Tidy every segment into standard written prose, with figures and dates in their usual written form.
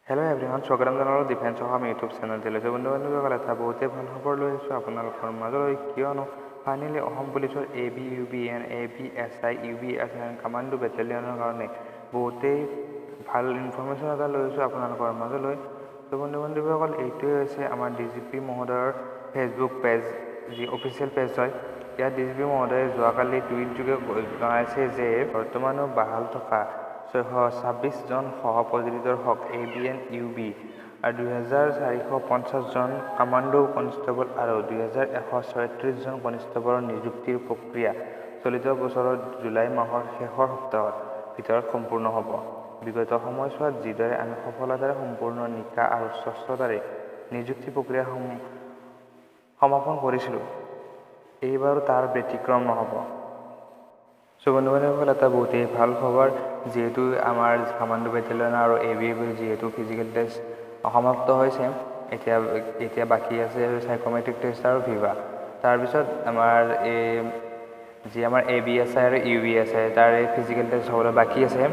Hello' everyone, স্বাগতম জনালোঁ defence Assam YouTube চেনেলটোলৈ। বন্ধু বান্ধৱীসকল, এটা বহুতেই ভাল খবৰ লৈ আহিছোঁ আপোনালোকৰ মাজলৈ, কিয়নো ফাইনেলি অসম পুলিচৰ A B U B N A B S I, U B S I commando বেটেলিয়নৰ কাৰণে বহুতেই ভাল ইনফৰ্মেশ্যন এটা লৈ আহিছোঁ আপোনালোকৰ মাজলৈ। ত' বন্ধু বান্ধৱীসকল, এইটোৱে হৈছে আমাৰ ডি জি পি মহোদয়ৰ ফেচবুক পেজ, যি অফিচিয়েল পেজ হয়। ইয়াত ডি জি পি মহোদয়ে যোৱাকালি টুইটযোগে জনাইছে যে বৰ্তমানো বাহাল থকা 626জন সহ পৰিদৰ্শক A B N U B আৰু 2450জন কামাণ্ডো কনিষ্টবল আৰু 2136জন কনিষ্টবলৰ নিযুক্তিৰ প্ৰক্ৰিয়া চলিত বছৰৰ জুলাই মাহৰ শেষৰ সপ্তাহৰ ভিতৰত সম্পূৰ্ণ হ'ব। বিগত সময়ছোৱাত যিদৰে আমি সফলতাৰে সম্পূৰ্ণ নিকা আৰু স্বচ্ছতাৰে নিযুক্তি প্ৰক্ৰিয়া সমাপন কৰিছিলোঁ, এইবাৰো তাৰ ব্যতিক্ৰম নহ'ব। চ' বন্ধু বান্ধৱীসকল, এটা বহুতেই ভাল খবৰ, যিহেতু আমাৰ কামাণ্ডো বেটেলিয়ন আৰু এ বি এফ যিহেতু ফিজিকেল টেষ্ট সমাপ্ত হৈছে, এতিয়া বাকী আছে চাইক'মেট্ৰিক টেষ্ট আৰু ভিভা। তাৰপিছত আমাৰ এই যি আমাৰ এ বি এছ I আৰু ইউ বি এছ I, তাৰ এই ফিজিকেল টেষ্ট হ'বলৈ বাকী আছে।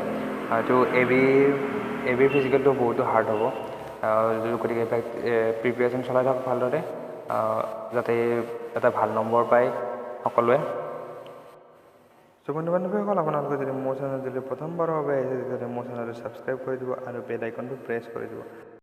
হয়তো এ বিৰ ফিজিকেলটো বহুতো হাৰ্ড হ'ব, গতিকে প্ৰিপেৰেশ্যন চলাই থাকক ভালদৰে, যাতে এটা ভাল নম্বৰ পায় সকলোৱে। চ' বন্ধু বান্ধৱীসকল, আপোনালোকে যদি মোৰ চেনেলটোলৈ প্ৰথমবাৰৰ বাবে আহিছে, তেতিয়াহ'লে মোৰ চেনেলটো ছাবস্ক্ৰাইব কৰি দিব আৰু বেল আইকনটো প্ৰেছ কৰি দিব।